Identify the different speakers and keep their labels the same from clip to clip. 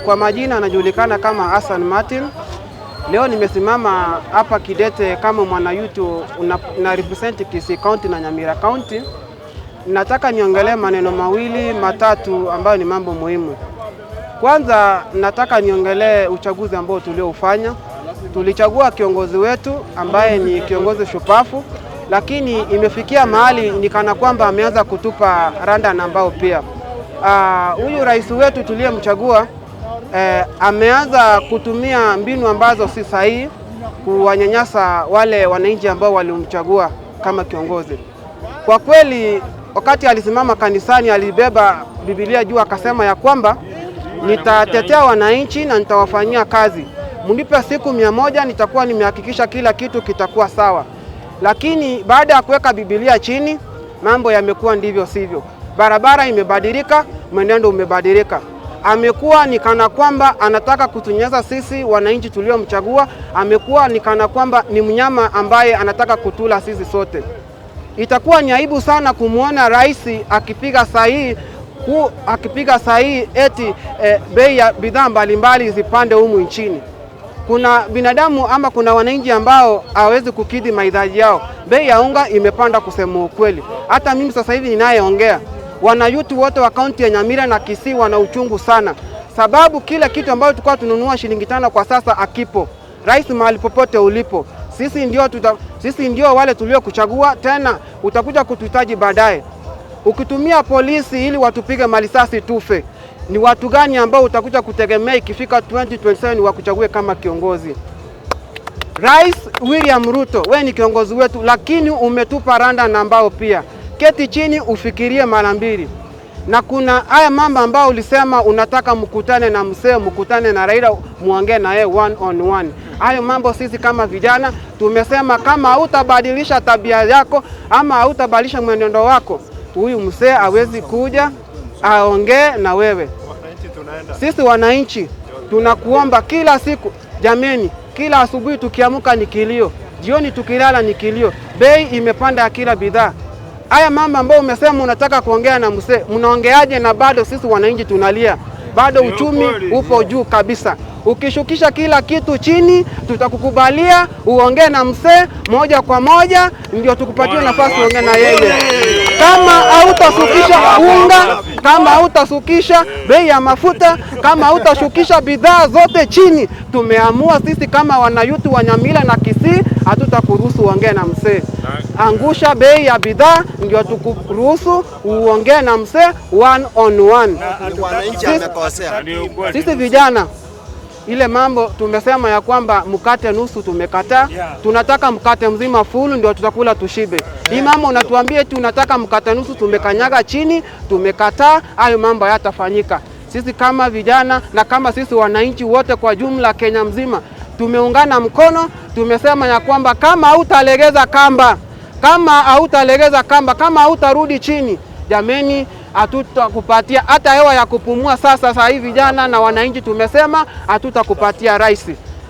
Speaker 1: Kwa majina anajulikana kama Hassan Martin. Leo nimesimama hapa kidete kama mwanayouth na represent Kisii County na Nyamira County. Nataka niongelee maneno mawili matatu ambayo ni mambo muhimu. Kwanza nataka niongelee uchaguzi ambao tulioufanya. Tulichagua kiongozi wetu ambaye ni kiongozi shupafu, lakini imefikia mahali ni kana kwamba ameanza kutupa randa na mbao pia. Huyu rais wetu tuliyemchagua ameanza kutumia mbinu ambazo si sahihi kuwanyanyasa wale wananchi ambao walimchagua kama kiongozi. Kwa kweli, wakati alisimama kanisani alibeba Biblia juu akasema ya kwamba nitatetea wananchi na nitawafanyia kazi, mnipe siku 100 nitakuwa nimehakikisha kila kitu kitakuwa sawa. Lakini baada ya kuweka Biblia chini, mambo yamekuwa ndivyo sivyo. Barabara imebadilika, mwenendo umebadilika. Amekuwa ni kana kwamba anataka kutunyeza sisi wananchi tuliomchagua. Amekuwa ni kana kwamba ni mnyama ambaye anataka kutula sisi sote. Itakuwa ni aibu sana kumwona rais akipiga sahihi eti bei ya bidhaa mbalimbali zipande humu nchini. Kuna binadamu ama kuna wananchi ambao hawawezi kukidhi mahitaji yao. Bei ya unga imepanda kusema ukweli. Hata mimi sasa hivi ninayeongea, wanayouth wote wa kaunti ya Nyamira na Kisii wana uchungu sana, sababu kila kitu ambacho tulikuwa tununua shilingi 5 kwa sasa akipo. Rais, mahali popote ulipo, sisi ndio wale tuliokuchagua, tena utakuja kutuhitaji baadaye. Ukitumia polisi ili watupige malisasi tufe, ni watu gani ambao utakuja kutegemea ikifika 2027 wakuchague kama kiongozi? Rais William Ruto, we ni kiongozi wetu, lakini umetupa randa na mbao pia. Keti chini ufikirie mara mbili. Na kuna haya mambo ambayo ulisema unataka mkutane na mzee, mkutane na Raila, muongee na yeye one on one. Hayo mambo sisi kama vijana tumesema kama hautabadilisha tabia yako ama hautabadilisha mwenendo wako, huyu mzee hawezi kuja aongee na wewe. Sisi wananchi tunakuomba kila siku, jameni, kila asubuhi tukiamka ni kilio, jioni tukilala ni kilio. Bei imepanda ya kila bidhaa. Haya mambo ambayo umesema unataka kuongea na mzee, mnaongeaje na bado sisi wananchi tunalia? Bado uchumi upo juu kabisa. Ukishukisha kila kitu chini, tutakukubalia uongee na mzee moja kwa moja, ndio tukupatie nafasi uongee na yeye. Kama hautashukisha unga, kama hautashukisha bei ya mafuta, kama hautashukisha bidhaa zote chini, tumeamua sisi kama wanayouth wa Nyamira na Kisii hatutakuruhusu uongee na mzee. Angusha bei ya bidhaa ndio tukuruhusu uongee na mzee one on one.
Speaker 2: Wananchi amekosea.
Speaker 1: Sisi vijana ile mambo tumesema ya kwamba mkate nusu tumekataa. Tunataka mkate mzima full ndio tutakula tushibe. Hii mambo unatuambia eti unataka mkate nusu, tumekanyaga chini, tumekataa. Hayo mambo hayatafanyika. Sisi kama vijana na kama sisi wananchi wote kwa jumla Kenya mzima tumeungana mkono, tumesema ya kwamba kama hautalegeza kamba, kama hautalegeza kamba, kama hautarudi chini, jameni, hatutakupatia hata hewa ya kupumua. Sasa hivi vijana na wananchi tumesema hatutakupatia rais.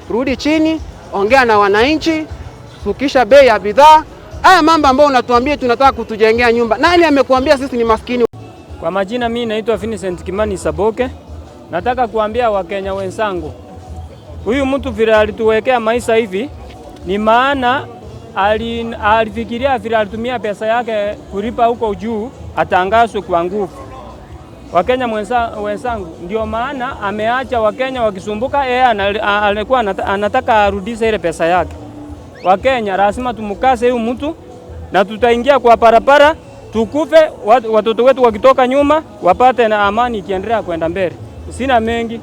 Speaker 1: Rudi chini, ongea na wananchi, shukisha bei ya bidhaa. Haya mambo ambayo unatuambia tunataka kutujengea nyumba, nani amekuambia sisi ni maskini?
Speaker 3: Kwa majina mimi naitwa Vincent Kimani Saboke. Nataka kuambia Wakenya wenzangu, huyu mtu vile alituwekea maisha hivi ni maana alifikiria vile alitumia pesa yake kulipa huko juu atangazwe kwa nguvu. Wakenya wenzangu, ndio maana ameacha Wakenya wakisumbuka. Yeye alikuwa anataka arudishe ile pesa yake. Wakenya lazima tumkase huyu mtu na tutaingia kwa barabara tukufe, watoto wetu wakitoka nyuma wapate na amani ikiendelea kwenda mbele. Sina mengi,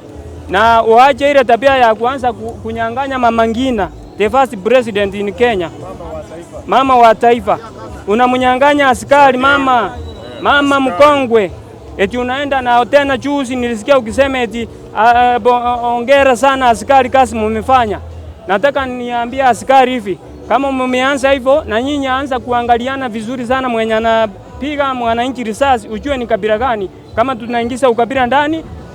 Speaker 3: na waache ile tabia ya kuanza kunyang'anya Mama Ngina, the first president in Kenya, mama wa taifa. Unamnyang'anya askari mama, mama mkongwe, eti unaenda na tena. Juzi nilisikia ukisema eti ongera sana askari, kazi mumefanya. Nataka niambie askari hivi, kama mmeanza hivyo na nyinyi anza kuangaliana vizuri sana, mwenye anapiga mwananchi risasi ujue ni kabila gani. Kama tunaingiza ukabila ndani,